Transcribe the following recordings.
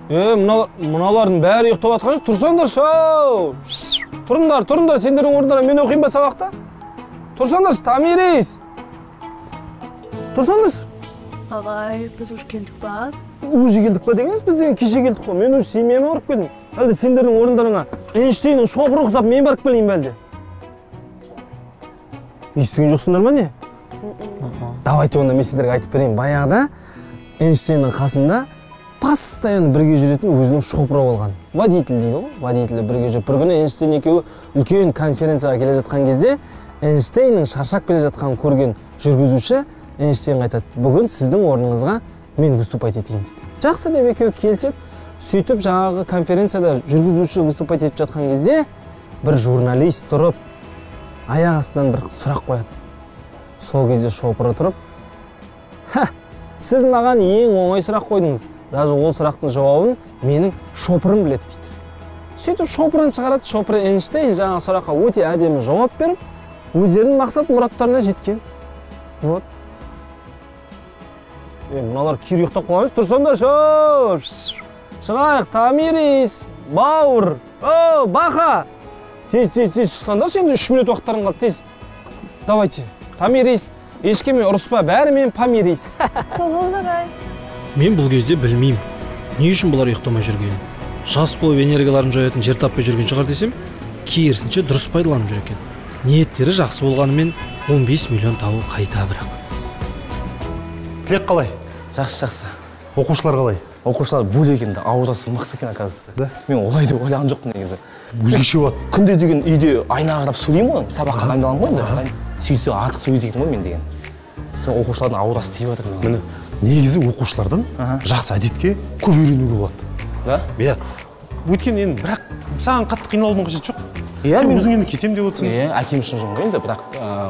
Мыналардың бәрі ұйықтап жатқан жоқ. Тұрсаңдаршы, ау! Тұрыңдар, тұрыңдар, сендердің орындарына мен оқиын ба сабақта? Тұрсаңдаршы, Томирис! Тұрсаңдаршы. Ағай, біз уже келдік па? Уже келдік па дегеніңіз, біз деген кеше келдік қой. Мен уже семьяма барып келдім. Әлде сендердің орындарыңа Эйнштейннің шопыры ұқсап мен барып келейін бе әлде? Естіген жоқсыңдар ма не? Давайте онда мен сендерге айтып берейін. Баяғыда Эйнштейннің қасында постоянно бірге жүретін өзінің шопыры болған. Водитель дейді ғой, водитель бірге жүріп. Бір күні Эйнштейн екеуі үлкен конференцияға келе жатқан кезде Эйнштейннің шаршап келе жатқанын көрген жүргізуші Эйнштейнге айтады: бүгін сіздің орныңызға мен выступать етейін дейді. Жақсы деп екеуі келіседі. Сөйтіп жаңағы конференцияда жүргізуші выступать етіп жатқан кезде бір журналист тұрып аяқ астынан бір сұрақ қояды. Сол кезде шопыры тұрып: «Ха, сіз маған ең оңай сұрақ қойдыңыз. Даже ол сұрақтың жауабын менің шопырым біледі» дейді. Сөйтіп шопырын шығарады. Шопыры Эйнштейн жаңағы сұраққа өте әдемі жауап беріп, өздерінің мақсат мұраттарына жеткен. Вот. Мыналар кері ұйықтап қалған. Тұрсаңдаршы, шығайық, Томирис, Бауыр, о, Баха. Тез, тез, тез шықсаңдаршы, енді 3 минут уақыттарың қалды, тез. Давайте, Томирис, ешкіммен ұрыспа, бәрімен помирись. Мен бұл кезде білмеймін, не үшін бұлар ұйықтамай жүргенін. Жас болып энергияларын жоятын жер таппай жүрген шығар десем, керісінше дұрыс пайдаланып жүр екен. Ниеттері жақсы болғанымен 15 миллион табу қайта бірақ. Тілек қалай? Жақсы, жақсы. Оқушылар қалай? Оқушылар бөлек енді, аурасы мықты екен, оказывается. Да? Мен олай деп ойлаған жоқпын негізі. Өзгеше болады. Күнде деген үйде айнаға қарап сөйлеймін ғой, сабаққа дайындаламын ғой енді. Сөйтсе артық сөйлейді екен ғой мен деген. Сол оқушылардың аурасы тиіп жатыр маған. Міне, негізі оқушылардан жақсы әдетке көп үйренуге болады. Да? Иә. Өйткені енді бірақ саған қатты қиналудың қажеті жоқ. Иә, сен өзің енді кетемін деп отырсың. Иә, әкем үшін жүрмін ғой енді, бірақ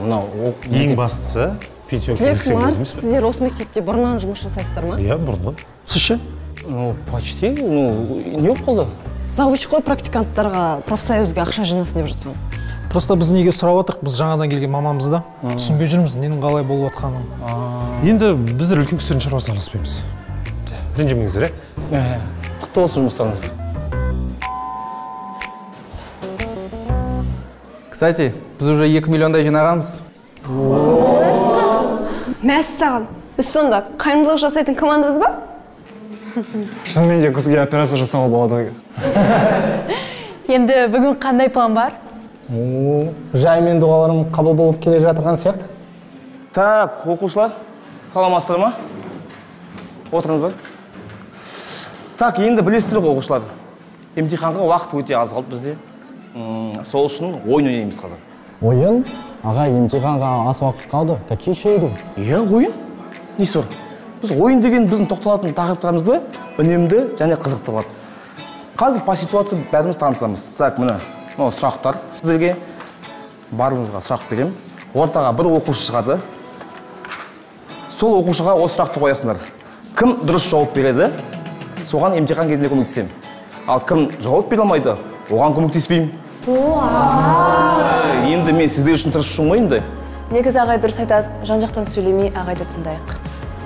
мынау ең бастысы пенсионка. Тілек, Марс, сіздер осы мектепте бұрыннан жұмыс жасайсыздар ма? Иә, бұрыннан. Сіз ше? Ну, почти, ну, не болып қалды? Завуч қой практиканттарға профсоюзге ақша жинасын деп жатқан. Просто біз неге сұрап отырық, біз жаңадан келген мамамыз да түсінбей жүрміз, ненің қалай болып жатқанын. Енді біздер үлкен кісілердің шаруасына араласпаймыз. Ренжімеңіздер, ә? Құтты болсын жұмыстарыңыз. Кстати, біз уже 2 миллиондай жинағанбыз. Мәссаған, біз сонда қайырымдылық жасайтын командамыз ба? Шынымен де күзге операция жасауға болады. Енді бүгін қандай план бар? Жай мен дұғаларым қабыл болып келе жатырған сияқты. Так, оқушылар, саламатсыздар ма? Отырыңыздар. Так, енді білесіздер ғой оқушылар. Емтиханға уақыт өте аз қалды бізде. Сол үшін ойын ойнаймыз қазір. Ойын? Аға, емтиханға аз уақыт қалды. Какие еще игры? Иә, ойын. Несі бар? Біз ойын деген біздің тоқталатын тақырыптарымызды үнемді және қызықты қылады. Қазір по ситуации бәріміз танысамыз. Так, міне, мынау сұрақтар сіздерге. Барлығыңызға сұрақ беремін. Ортаға бір оқушы шығады. Сол оқушыға осы сұрақты қоясыңдар. Кім дұрыс жауап береді, соған емтихан кезінде көмектесемін. Ал кім жауап бере алмайды, оған көмектеспеймін. Енді мен сіздер үшін тырысып жүрмін ғой енді. Негізі ағай дұрыс айтады, жан-жақтан сөйлемей ағайды тыңдайық.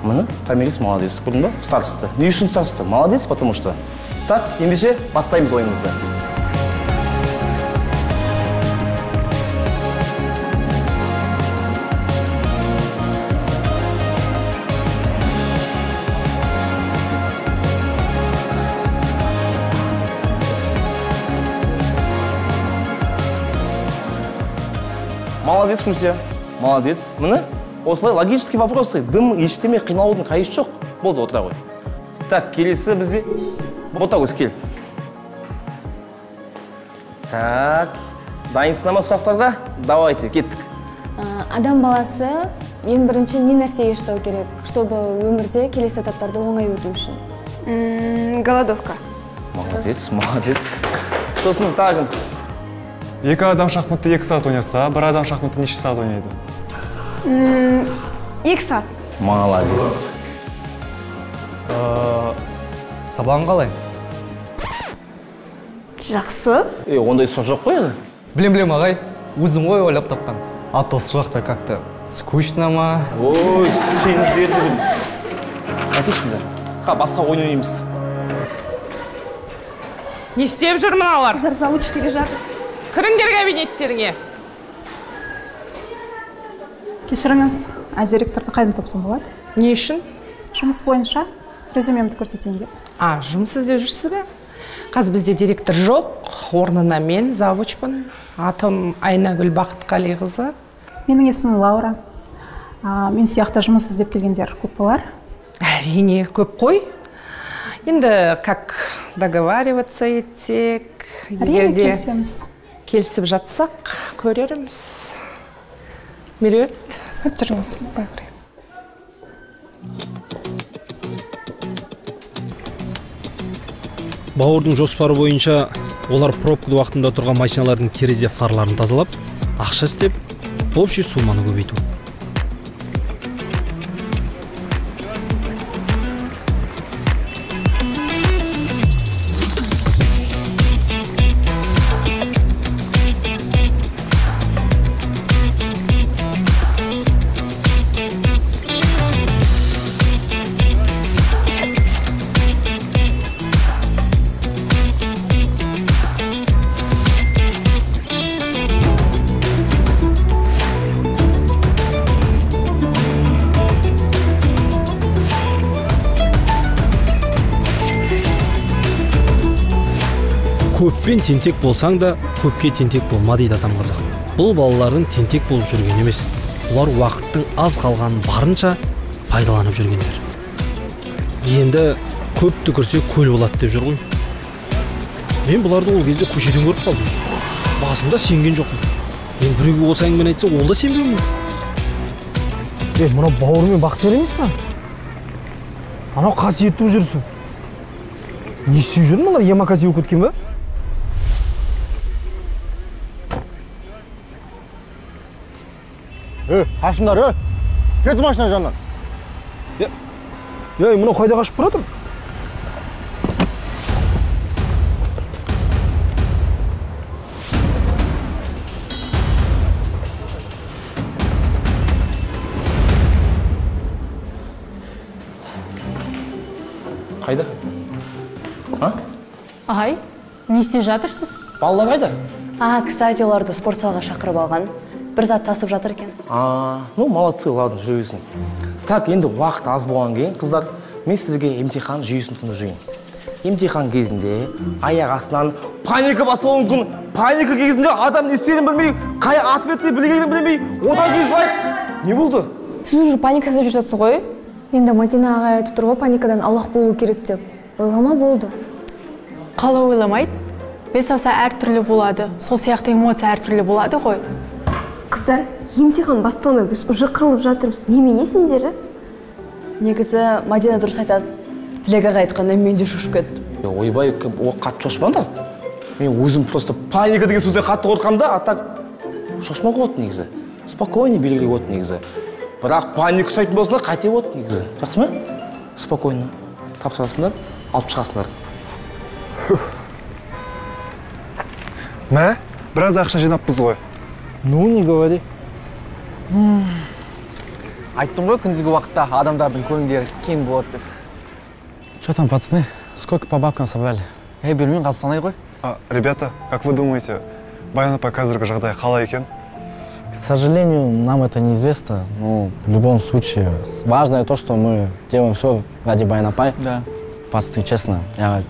Міне, Томирис молодец, көрдің ба? Старосты. Не үшін старосты? Молодец, потому что. Так, ендеше бастаймыз ойымызды. Молодец, Муся. Молодец. Міне, осылай логический вопросы. Дым ештеме қиналудың қажеті жоқ. Болды, отыра ғой. Так, келесі бізде Ботагөз, кел. Так, дайынсыңдар ма сұрақтарға? Давайте, кеттік. Адам баласы ең бірінші не нәрсеге шыдау керек, чтобы өмірде келесі этаптарды оңай өту үшін? Голодовка. Молодец, молодец. Сосын тағы. Екі адам шахматты 2 сағат ойнаса, бір адам шахматты неше сағат ойнайды? 2 сағат. Молодец. Сабағың қалай? Жақсы. Ондай сұрақ жоқ қой енді. Білем, ағай, өзім ғой ойлап тапқан. А то сұрақтар как-то скучно ма? Ой, сендер де. Әкешіңдер. Қа, басқа ойын ойнаймыз. Не істеп жүр мыналар? Қыздар, завуч келе жатыр. Кіріңдер кабинеттеріңе. Кешіріңіз, а директорды қайдан тапсам болады? Не үшін? Жұмыс бойынша резюмемді көрсетейін деп. А, жұмыс іздеп жүрсіз бе? Қазір бізде директор жоқ, орнына мен завучпын. Атым Айнагүл Бақытқалиқызы. Менің есімім Лаура. Мен сияқты жұмыс іздеп келгендер көп болар? Әрине, көп қой. Енді как договариваться етсек, егер де келісеміз. Келісіп жатсақ, көрерміз. Меруерт. Жүріңіз, былай қарай. Бауырдың жоспары бойынша олар пробка уақытында тұрған машиналардың терезе фарларын тазалап, ақша істеп, общий сумманы көбейту. Көппен тентек болсаң да, көпке тентек болма дейді атам қазақ. Бұл балалардың тентек болып жүрген емес. Олар уақыттың аз қалғанын барынша пайдаланып жүргендер. Енді көп түкірсе көл болады деп жүр ғой. Мен бұларды ол кезде көшеден көріп қалдым. Басында сенген жоқпын. Енді біреуге осы әңгімені айтса, ол да сенбеуі мүмкін. Мынау Бауыр мен Бақтияр емес па? Анау қасиетті жүрсің. Не істеп жүр мыналар? Ямакаси болып кеткен ба? Қашыңдар, кет машина жанынан. Ей, мынау қайда қашып бара жатыр? Қайда? А? Ағай, не істеп жатырсыз? Балалар қайда? А, кстати, оларды спорт залға шақырып алған. Бір зат тасып жатыр екен. А, ну молодцы, ладно, жүре берсін. Так, енді уақыт аз болған кейін, қыздар, мен сіздерге емтихан жүйесін түсіндіріп жіберейін. Емтихан кезінде аяқ астынан паника басталуы мүмкін. Паника кезінде адам не істерін білмей, қай ответті білгенін білмей, одан кейін жылайды. Не болды? Сіз уже паника істеп жатсыз ғой. Енді Мадина ағай айтып тұр ғой, паникадан аулақ болу керек деп. Ойлама болды. Қалай ойламайды? Бес саусақ әртүрлі болады. Сол сияқты эмоция әртүрлі болады ғой. Қыздар, емтихан басталмай, біз уже қырылып жатырмыз. Немене сендер? Негізі Мадина дұрыс айтады. Тілек ағай айтқанда мен де шошып кеттім. Ойбай, о қатты шошымаңдар. Мен өзім просто паника деген сөзден қатты қорқамын да, а так шошымауға болады негізі. Спокойно белгілеуге болады негізі. Бірақ паника ұстайтын болсаңдар, қате болады негізі. Жақсы ма? Спокойно. Тапсырасыңдар, алып шығасыңдар. Мә, біраз ақша жинаппыз ғой. Ну, не говори. Айттым ғой, күндізгі уақытта адамдардың көңілдері кең болады деп. Че там, пацаны? Сколько по бабкам собрали? Эй, білмеймін, қазір санай ғой. Ребята, как вы думаете, Баян апай қазіргі жағдайы қалай екен? К сожалению, нам это неизвестно, но в любом случае важное то, что мы делаем все ради Баян апай. Да. Пацаны, честно, я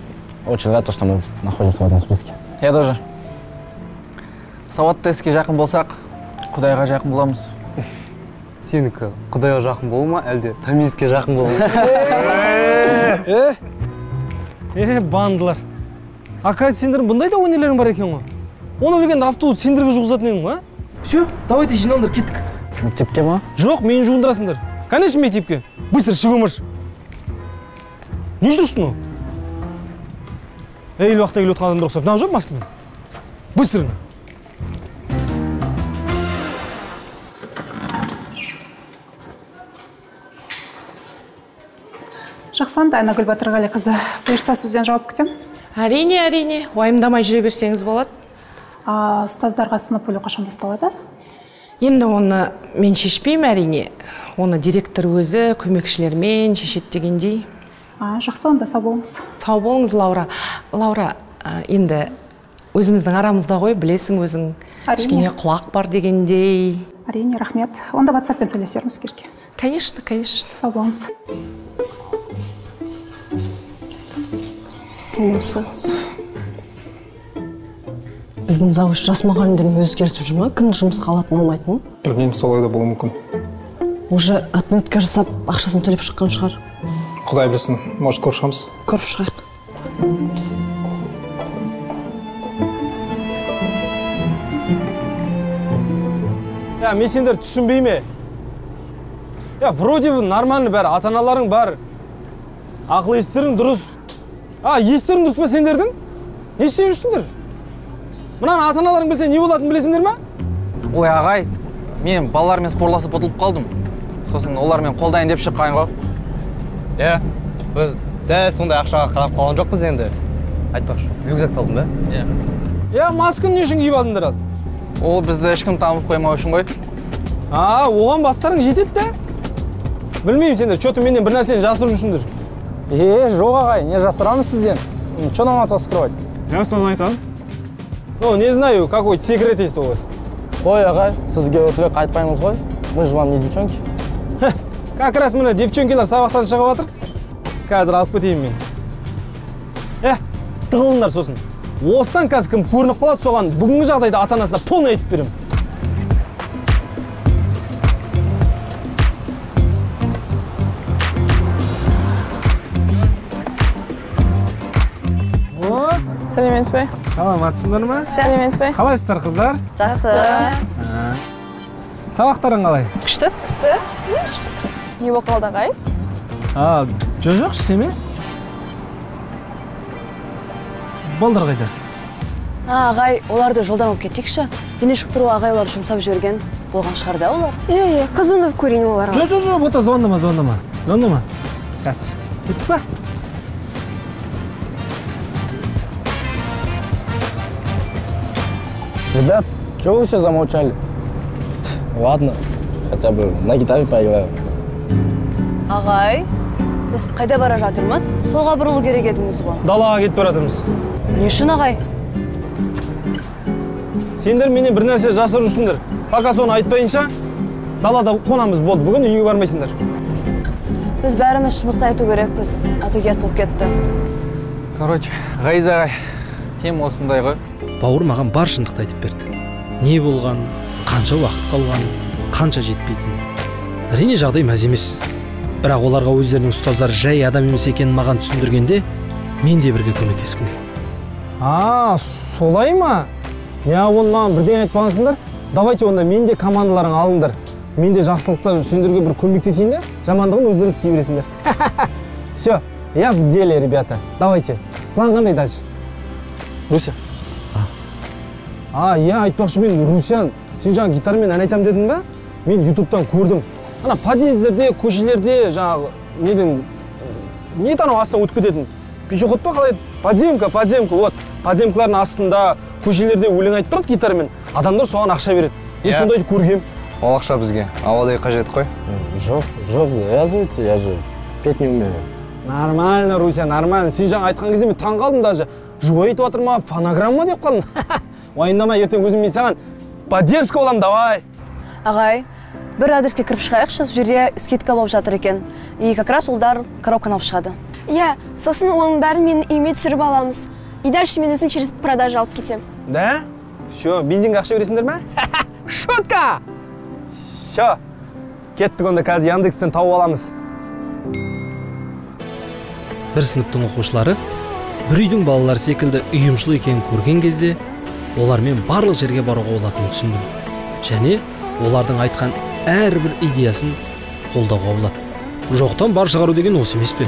очень рад, что мы находимся в этом списке. Я тоже. Сауатты іске жақын болсақ, Құдайға жақын боламыз. Сенікі Құдайға жақын болу ма, әлде Томириске жақын болу ма? Бандылар. Оказывается, сендердің бұндай да өнерлерің бар екен ғой. Оны білгенде автобус сендерге жуғызатын едім ғой, а? Все, давайте жиналыңдар, кеттік. Мектепке ма? Жоқ, мені жуындырасыңдар. Конечно, мектепке. Быстро, шығу марш. Не жүрсің мынау? Ел уақытта келіп отқан адамдар ұқсап. Мынау жоқ маскамен? Быстро. Жақсы, Айнагүл Батырғалиқызы, бұйырса сізден жауап күтем. Әрине, әрине, уайымдамай жүре берсеңіз болады. Ұстаздарға сынып бөлу қашан басталады? Енді оны мен шешпеймін, әрине. Оны директор өзі көмекшілермен шешеді дегендей. Жақсы, онда сау болыңыз. Сау болыңыз, Лаура. Лаура, Енді өзіміздің арамызда ғой, білесің өзің. Кішкене құлақ бар дегендей. Әрине, рахмет. Онда WhatsApp-пен сөйлесерміз кешке. Конечно, конечно. Сау болыңыз. Сәлеметсіз. Біздің завуч жас мұғалімдермен өзгерісіп жүр ма? Кімді жұмысқа алатын алмайтынын? Білмеймін, солай да болуы мүмкін. Уже отметка жасап, ақшасын төлеп шыққан шығар. Құдай білсін, может, көріп шығамыз? Көріп шығайық. Я, мен сендер түсінбей ме? Я, вроде бы нормально бәрі, ата-аналарың бар. Ақыл естерің дұрыс. А, естерің дұрыс па сендердің? Не істеп жүрсіңдер? Мынаны ата-аналарың білсе не болатынын білесіңдер ма? Ой, ағай, мен балалармен спорласып ұтылып қалдым. Сосын олармен қолдайын деп шыққан ғой. Иә, біз дәл сондай ақшаға қарап қалған жоқпыз енді. Айтпақшы, рюкзакты алдым да? Иә. Иә, масканы не үшін киіп алдыңдар ал? Ол бізді ешкім танып қоймау үшін ғой. А, оған бастарың жетеді де? Білмеймін сендер, че-то менен бір нәрсені жасырып жүрсіңдер. Жоқ ағай, не жасырамыз сізден? Че нам от вас скрывать? Я соны айтамын. Ну, не знаю, какой секрет есть у вас. Ой, ағай, сізге өтірік айтпаймыз ғой. Мы же вам не девчонки. Как раз міне девчонкилар сабақтан шығып жатыр. Қазір алып кетейін мен. Тығылыңдар сосын. Осыдан қазір кім көрініп қалады, соған бүгінгі жағдайды ата-анасына полный айтып беремін. Сәлеметсіз бе? Саламатсыңдар ма? Сәлеметсіз бе? Қалайсыздар, қыздар? Жақсы. Сабақтарың қалай? Күшті. Күшті. Не болып қалды, ағай? Жоқ, ештеме. Балдар қайда? Ағай, оларды жолдан алып кетейікші. Дене шықтыру ағай оларды жұмсап жіберген болған шығар да олар? Иә, звондап көрейін оларға. Жоқ, бота, звондама. Звондама. Қазір. Кеттік па? Ребят, чего вы все замолчали? Ладно, хотя бы на гитаре поиграю. Ағай, біз қайда бара жатырмыз? Солға бұрылу керек едіңіз ғой. Далаға кетіп бара жатырмыз. Не үшін, ағай? Сендер менен бір нәрсе жасырып жүрсіңдер. Пока соны айтпайынша, далада қонамыз болды. Бүгін үйге бармайсыңдар. Біз бәріміз шындықты айту керекпіз. Аты ұят болып кетті. Короче, Ғайыз ағай, тема осындай ғой. Бауыр маған бар шындықты айтып берді. Не болған, қанша уақыт қалған, қанша жетпейтін. Әрине жағдай мәз емес. Бірақ оларға өздерінің ұстаздары жай адам емес екенін маған түсіндіргенде, мен де бірге көмектескім келді. А, солай ма? Не, оны маған бірдеңе айтпағансыңдар? Давайте онда мен де командаларың алыңдар. Мен де жақсылықта сендерге бір көмектесейін де, жамандығын өздеріңіз істей бересіңдер. Все, я в деле, ребята. Давайте. План қандай дальше? Руся. А, иә, айтпақшы мен, Русян, сен жаңа гитарамен ән айтам дедің ба? Мен ютубтан көрдім. Ана подъездерде, көшелерде жаңағы неден, не анау астынан өтіп кететін? Пешеход па қалай? Подземка, вот. Подземкалардың астында, көшелерде өлең айтып тұрады гитарамен. Адамдар соған ақша береді. Мен сондайды көргем. Ол ақша бізге ауадай қажет қой. Жоқ, завязывайте, я же петь не умею. Нормально, Руся, нормально. Сен жаңа айтқан кезде мен таң қалдым даже. Живой айтып жатыр ма, фонограмма деп қалдым. Уайымдама, ертең өзім мен саған поддержка боламын, давай. Ағай, бір адреске кіріп шығайықшы, сол жерде скидка болып жатыр екен. И как раз ұлдар коробканы алып шығады. Иә, сосын оның бәрін менің үйіме түсіріп аламыз. И дальше мен өзім через продажа алып кетем. Да? Все, бензинге ақша бересіңдер ма? Шутка! Все, кеттік онда, қазір Яндекстен тауып аламыз. Бір сыныптың оқушылары бір үйдің балалары секілді ұйымшыл екенін көрген кезде олармен барлық жерге баруға болатынын түсіндім. Және олардың айтқан әрбір идеясын қолдауға болады. Жоқтан бар шығару деген осы емес пе?